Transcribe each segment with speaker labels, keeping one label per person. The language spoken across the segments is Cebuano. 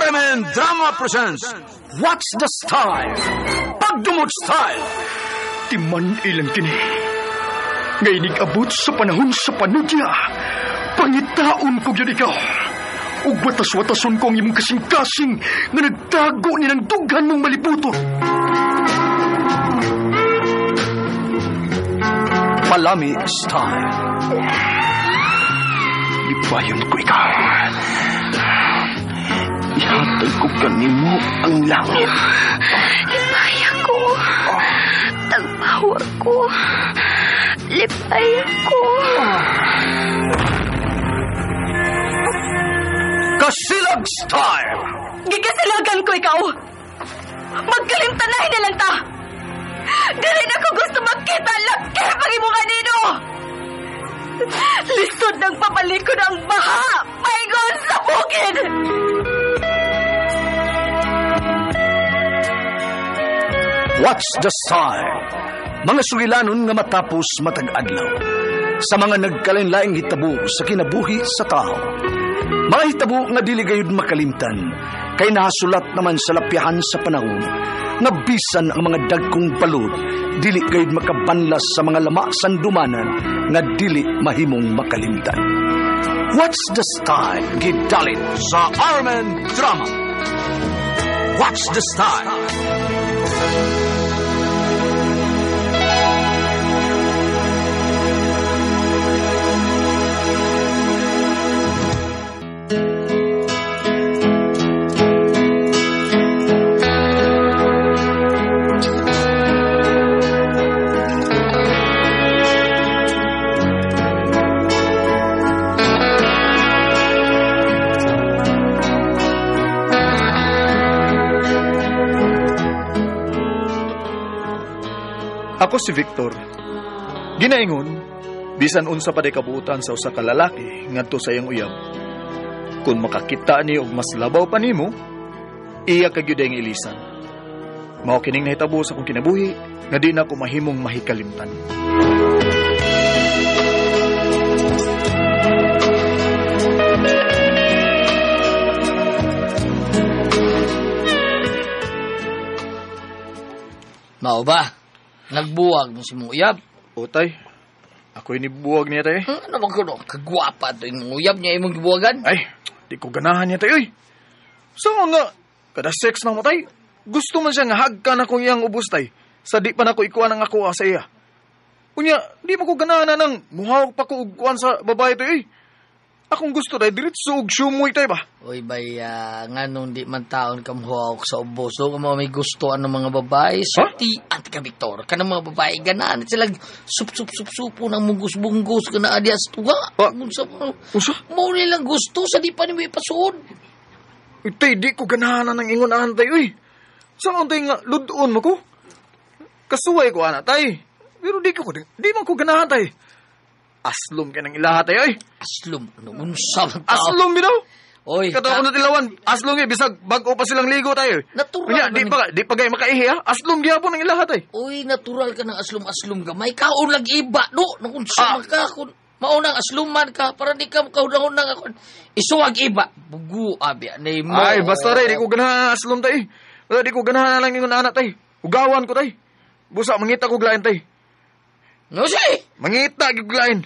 Speaker 1: RMN Drama presents What's the Style? Pagdumot Style!
Speaker 2: Timan ilang kini. Ngay abot sa panahon sa panudya. Pangitaon ko gyud ikaw. Ug watas-watason ko ang imong kasing-kasing nga nagtago ni ng dughan mong malibuton.
Speaker 1: Palami Style.
Speaker 2: Lipayon ko ikaw. Ihatag ko kanimo ang langit.
Speaker 3: Lipaya ko. Tagpawa ko. Lipaya ko.
Speaker 1: Kasilag Style!
Speaker 3: Gigasilagan ko ikaw. Magkalimtanahin na lang ta. Dili na ko gusto magkita laki pag imo kanino. Lisod ng papalikod ang baha. Paingon sa bukid.
Speaker 1: What's the Style? Mga sugilanon nga matapos matag adlaw. Sa mga nagkalain-laing hitabo sa kinabuhi sa tao. Mga hitabo nga dili gayud makalimtan, kay nahasulat naman sa lapyahan sa panahon, nga bisan ang mga dagkong balod, dili gayud makabanlas sa mga lama sandumanan, nga dili mahimong makalimtan. What's the Style? Gidalit sa RMN Drama. What's the Style?
Speaker 4: Ako si Victor. Ginaingon, bisan unsa pa day kabuotan sa usa ka lalaki ngadto sa iyang uyab. Kung makakita ni og mas labaw pa nimo, iya ka gyud ang ilisan. Mao kining nahitabo sa akong kinabuhi nga di na ko mahimong mahikalimtan.
Speaker 5: Mao ba? Nagbuwag mo si mong uyab.
Speaker 4: O tay, ako'y nibuwag niya tay.
Speaker 5: Ano ba kuno? Kagwapa to yung uyab niya imong gibuwagan?
Speaker 4: Ay, di ko ganahan niya tay. Uy, saan nga? Kada sex na mo tay. Gusto man siya nga hagkan akong iyang ubos tay. Sa di pa na ko ikuan ang ako sa iya. Unya, di mo ko ganahan na nang muhawak pa ko og kuan sa babae tay. Uy. Akong gusto tay, diretso og sumoy tay ba?
Speaker 5: Uy, baya, nga nung di man taon ka muhawak sa ubos, so, kung may gusto ang mga babae, sulti, ante ka, Victor, ka ng mga babae, ganaan, sila sup-sup-sup-supo ng munggus-bunggus, ka na adias tuwa. Usa? Mo nilang gusto, sa di pa ni may pasuod.
Speaker 4: Uy, tay, di ko ganahan na ng ingon-ahan tay, uy. Saan tay nga, ludoon mo ko? Kasuway ko, ana, tay. Pero di man ko ganahan, tay. Aslom ka ng ilaha tayo, ay.
Speaker 5: Aslom? Ano, unsa man tao?
Speaker 4: Aslom, bitaw?
Speaker 5: Oy.
Speaker 4: Katawa ko na tilawan. Aslom, eh. Bisag, bago pa silang ligo tayo.
Speaker 5: Natural.
Speaker 4: Unya, di pa gay makaihi, ha? Aslom, gihapon ng ilaha tayo.
Speaker 5: Oy, natural ka ng aslom-aslom gamay. Kaon lang iba, no? Nung unsa man ka, kung maunang asluman ka, para di ka kaunang-unang ako. Isuwag iba. Bugu, abi, anay mo.
Speaker 4: Ay, basta rin, di ko ganahan aslom tayo. Basta di ko ganahan lang yung anak tayo. Ugawan ko tayo. Busa, mangita ko glain tayo.
Speaker 5: No, say!
Speaker 4: Mangita, giglain.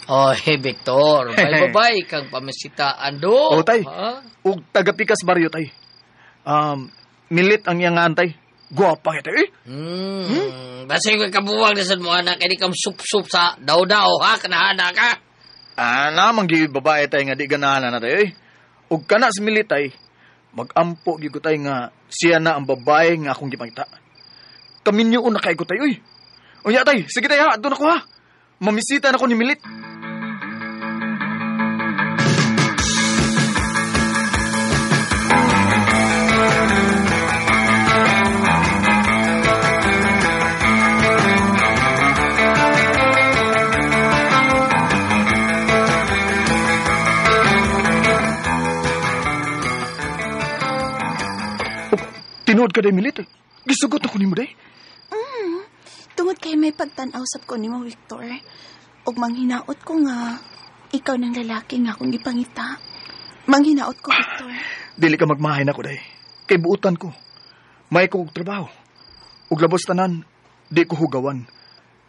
Speaker 5: Oh, hey, Victor. May babae kang pamisitaan do.
Speaker 4: Oh, tay. Ha? Ug taga-Pikas baryo, tay. Milit ang iyang antay. Guwapa kita, eh.
Speaker 5: Basta yung kabuwag na sa mga anak, hindi kang sup-sup sa daw-daw, ha? Kanahana ka.
Speaker 4: Ah, namang gi babae tay nga di ganahan na tay, eh. Ug kana si Milit, tay, magampo gyud ko tay nga siya na ang babae nga akong gipangita. Kaminyo na kay ko tay, uy. Unya, tay, sige tay, ha. Doon ako, ha. Mamisita na ko ni Milit.
Speaker 2: Tungod ka day, Milit. Gisugot ako nimo day.
Speaker 6: Tungod kay may pagtan-aw sab ko nimo, Victor. Ug manghinaot ko nga ikaw ng lalaki nga akong gipangita. Manghinaot ko, Victor.
Speaker 2: Dili ka magmahay nako day. Kay buutan ko. May ko og trabaho. Ug labos tanan, di ko hugawan.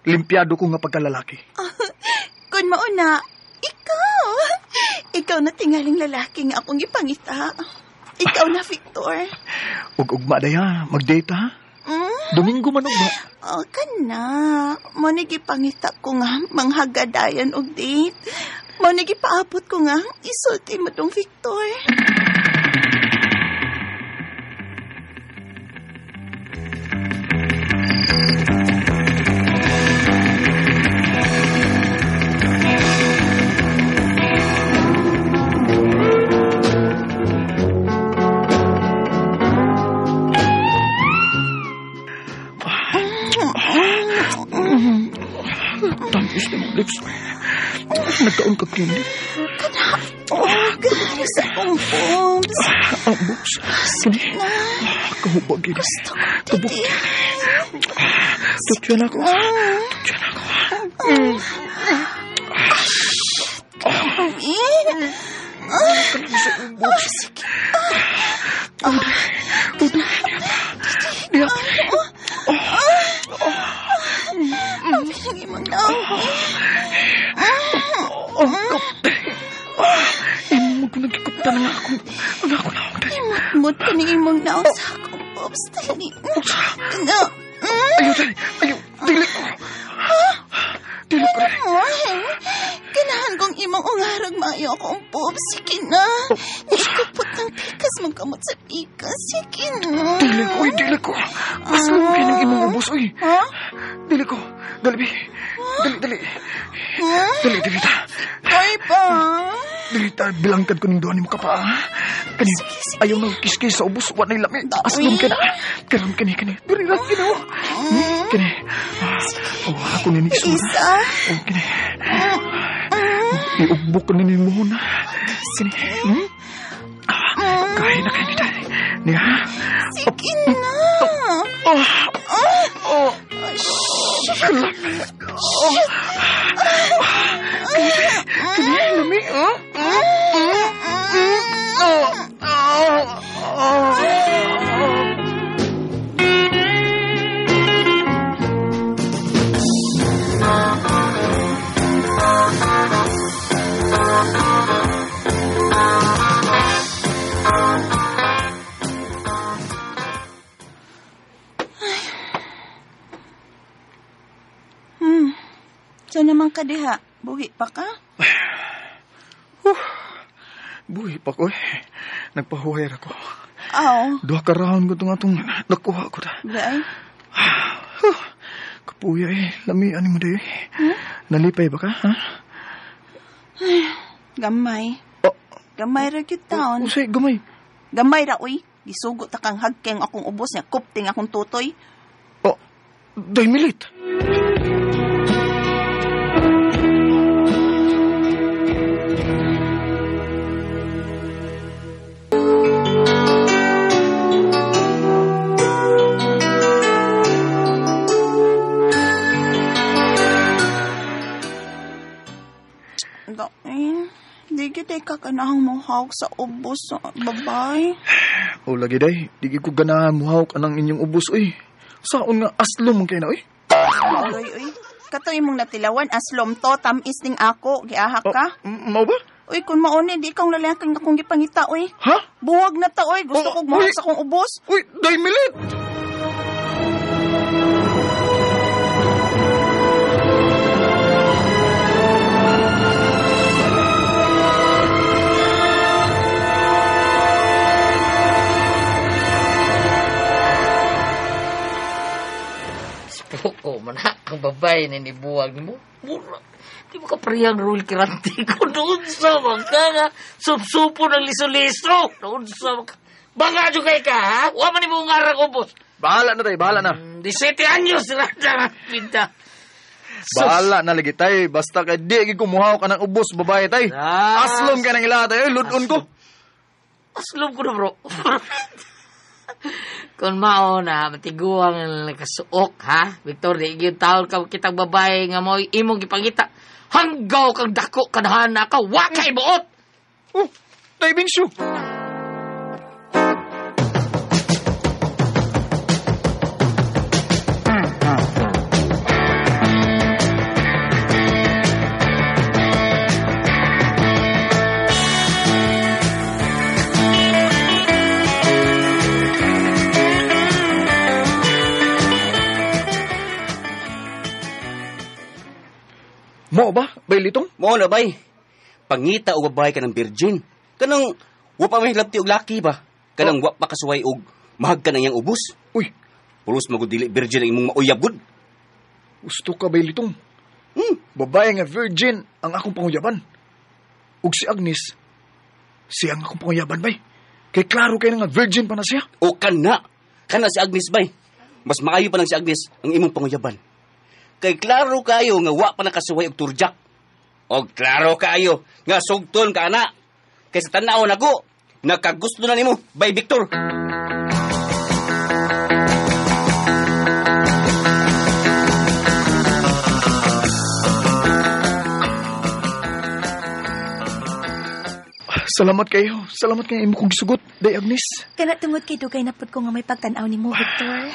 Speaker 2: Limpyado ko nga pagkalalaki.
Speaker 6: Kun mauna, ikaw. Ikaw na tingaling lalaki nga akong gipangita. Ikaw na, Victor.
Speaker 2: Ug ugma day ha, mag-date ha. Domingo man ugma.
Speaker 6: Oh, kana. Mo ni gipangita ko nga manghagadayan og date. Mo ni gipaabot ko nga isulti mo tong Victor.
Speaker 2: Tamis na mong lips. Nagkaon ka kini.
Speaker 6: Gari sa akong boobs.
Speaker 2: Ang boobs. Kini. Kahubag gini.
Speaker 6: Gusto ko, titi.
Speaker 2: Tutyan ako. Tutyan ako.
Speaker 6: Oh, sige.
Speaker 2: Diya.
Speaker 6: Ang pinag-imong naong.
Speaker 2: Oh, kapte. Imo mo nagkikupta na nga ako. Ang ako naong dali.
Speaker 6: Imot-mot ko ni imong naong sa akong boobs. Dali. No.
Speaker 2: Ayaw dali. Ayaw. Dili ko. Dili ko dali.
Speaker 6: Ganahan kong imong ungarag maayo akong boobs. Sige na. Ikupot ng pikas magkamot sa pikas. Sige na.
Speaker 2: Dili ko. Uy, dili ko. Mas lumpi ng imong ubos. Uy.
Speaker 6: Ha?
Speaker 2: Dili ko. Dali, bi. Dali, dali. Dali, dali ta.
Speaker 6: Ay ba?
Speaker 2: Dili ta, bilangkad ko ning duha nimo ka pa. Kani, ayaw na kiskis sa ubos. Wa na'y lami. Aslom ka na. Karon kani, kani. Dili lang, ginawa. Kani. Oh, ako ni ni isura.
Speaker 6: Isa.
Speaker 2: Oh, kani. Iugbok ko ni nimo na. Kani. Kaya na kani dali. Niya.
Speaker 6: Sige na.
Speaker 2: Oh. Oh. Lami. Oh. Kani, lami. Oh. Oh. Oh. Oh.
Speaker 6: Saan naman ka diha? Buhi pa ka?
Speaker 2: Buhi pa ko eh. Nagpahuway ako.
Speaker 6: Aw.
Speaker 2: Duha ka round ko itong atong nakuha ko ta.
Speaker 6: Ay.
Speaker 2: Kapuya eh. Lamian mo di eh. Nalipay ba ka, ha?
Speaker 6: Ay, gamay.
Speaker 2: Oh.
Speaker 6: Gamay ra gyud taon.
Speaker 2: Usay, gamay.
Speaker 6: Gamay ra, uy. Gisugot ta kang hagkeng akong ubos niya. Kupting akong tutoy.
Speaker 2: Oh, day milit.
Speaker 6: Di gid ay kakanahang mohawk sa ubos, babay.
Speaker 2: O lagi day, di gid ko ganahan mohawk anang inyong ubos, uy. Saon nga aslom man kay na, uy.
Speaker 6: Uy, uy. Kato imong natilawan, aslom to, tamis ning ako, giahak ka.
Speaker 2: Oh, mao ba?
Speaker 6: Uy, kung mauni, di ikaw lalaki nga akong gipangita, uy.
Speaker 2: Ha?
Speaker 6: Buwag na ta, uy. Gusto
Speaker 2: Oh,
Speaker 6: kong mohawk
Speaker 2: uy.
Speaker 6: sa akong ubos.
Speaker 2: Uy, day milit!
Speaker 5: Spoko man ha, ang babae na nibuwag mo. Mura, di mo ka parehang rule kiranti ko doon sa mga nga. Sup-supo ng liso-liso. Doon sa mga... Banga dyan kay ka, ha? Wa man mo ngarang ubos.
Speaker 4: Bahala na tayo, bahala na.
Speaker 5: 17 anyos, rada pinta.
Speaker 4: Bahala na lagi tay. Basta kay di kumuhaw ka ng ubos, babae tay. Aslom ka ng ila tay. Ludon ko.
Speaker 5: Aslom ko na, bro. Kung mao na, matiguang nakasuok, ha? Victor, di gyud taon ka kitang babae nga mo imong gipangita. Hanggaw kang dako kanahan ka, wa kay buot!
Speaker 4: Oh, diving shoe. Mo ba? Bay litong?
Speaker 7: Mo na bay. Pangita og babae ka ng virgin. Kanang wa pa may hilabti og laki ba? Kanang wa pa kasuway og mahag ka ng iyang ubos.
Speaker 4: Uy,
Speaker 7: pulos magud dili virgin ang imong mauyab gud.
Speaker 4: Gusto ka bay litong? Babae nga virgin ang akong panguyaban. Ug si Agnes, siya ang akong panguyaban bay. Kay klaro kay nga virgin pa na siya.
Speaker 7: O kana. Kana si Agnes bay. Mas maayo pa nang si Agnes ang imong panguyaban. Kay klaro kayo nga wa pa nakasuway og turjak. Og klaro kayo nga sugton ka ana. Kay sa tan-aw nako, nakagusto na nimo bay Victor.
Speaker 4: Salamat kayo. Salamat kayo imo kong gisugot, Day Agnes.
Speaker 3: Kana tungod kay dugay na pud ko nga may pagtan-aw nimo, Victor.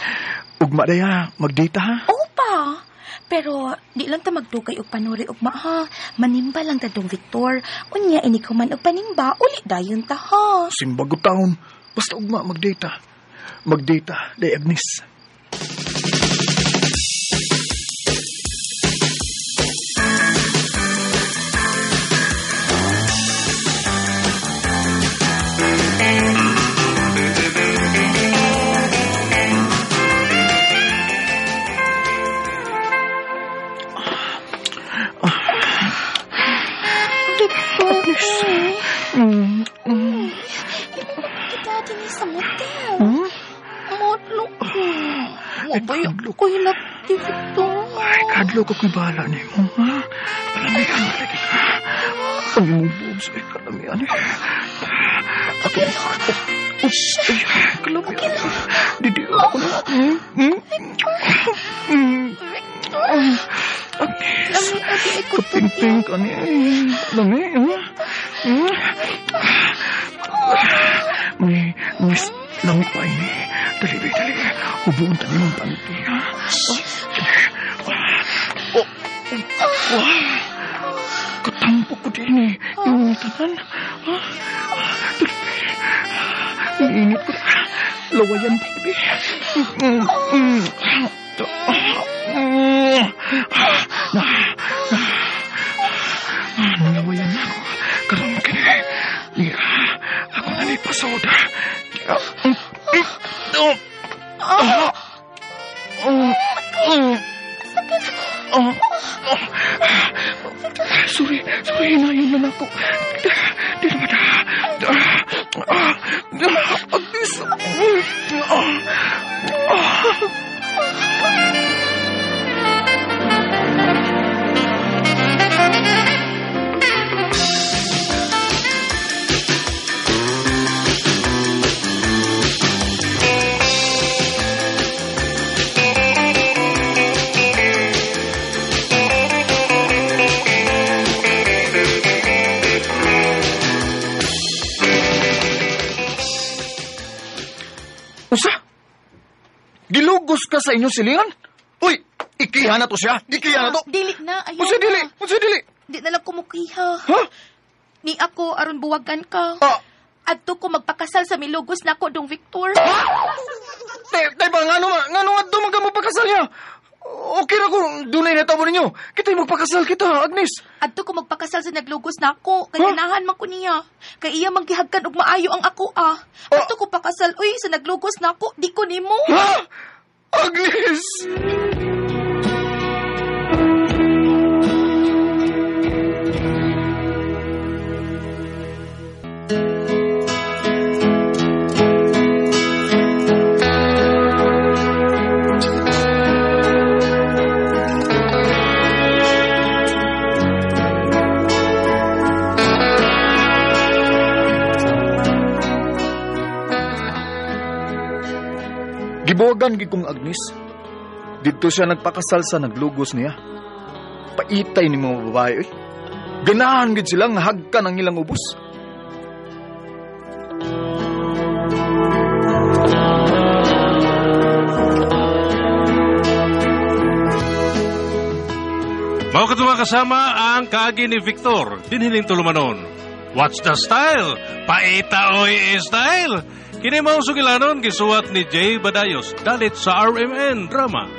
Speaker 4: Ugma daya, magdata ha.
Speaker 3: Opa. Pero di lang ta magdugay og panuri ugma ha. Manimba lang ta dong Victor. Unya ini ko man og panimba, uli dayon ta ha.
Speaker 4: Simbago taon. Basta ugma magdata. Magdata, Day Agnes.
Speaker 3: Kita din sa motel. Modlok ko. Mabay ko hilabti, Victor.
Speaker 4: Ay, kadlok ako'y bahala ni mo, ha? Kalamian, lagi ka. Ang imong boobs ay kalamian. Ako, ay, kalamian. Didi ako na. Agnes, kapingping ka ni. Lami, ha? May, miss, lami pa ini. Dali, dali, dali. Hubuon tayo mong panty, ha? Oh, oh, katampo ko din eh. Yung tanan. Ha? Dali, init ko. Lawayan, baby. Nalawayan na ako. Karoon ka na. Ako na ni pasoda. Sorry, sorry, hinayon na ako. Di naman na. Agnes. Usa? Gilugos ka sa inyong silingan? Uy, ikiha na to siya. Ikiha na to.
Speaker 3: Dili na, ayaw
Speaker 4: Unsa dili?
Speaker 3: na.
Speaker 4: Unsa dili?
Speaker 3: Di na lang kumukiha.
Speaker 4: Ha?
Speaker 3: Ni ako aron buwagan ka.
Speaker 4: Ah.
Speaker 3: Adto ko magpakasal sa milugos nako dong Victor.
Speaker 4: Ha? Tay ba ngano ma? Ngano adto man ka magpakasal niya? Okay ra kung dunay natabo ninyo. Kita'y magpakasal kita, Agnes.
Speaker 3: Adto ko magpakasal sa naglugos nako. Kay
Speaker 4: Huh?
Speaker 3: ganahan man ko niya. Kay iya manggihagkan og maayo ang ako ah.
Speaker 4: Ah.
Speaker 3: Adto ko pakasal uy sa naglugos nako, di ko nimo.
Speaker 4: Ha? Agnes! Gibuwagan gid kong Agnes. Didto siya nagpakasal sa naglugos niya. Paitay ni mga babae, oy. Ganahan gid sila nga hagkan ang ilang ubos.
Speaker 8: Mao kadto mga kasama ang kaagi ni Victor, dinhining tulumanon. What's the style? Paita oy style. Kini mao sugilanon gisuwat ni Jay Badayos dalit sa RMN Drama.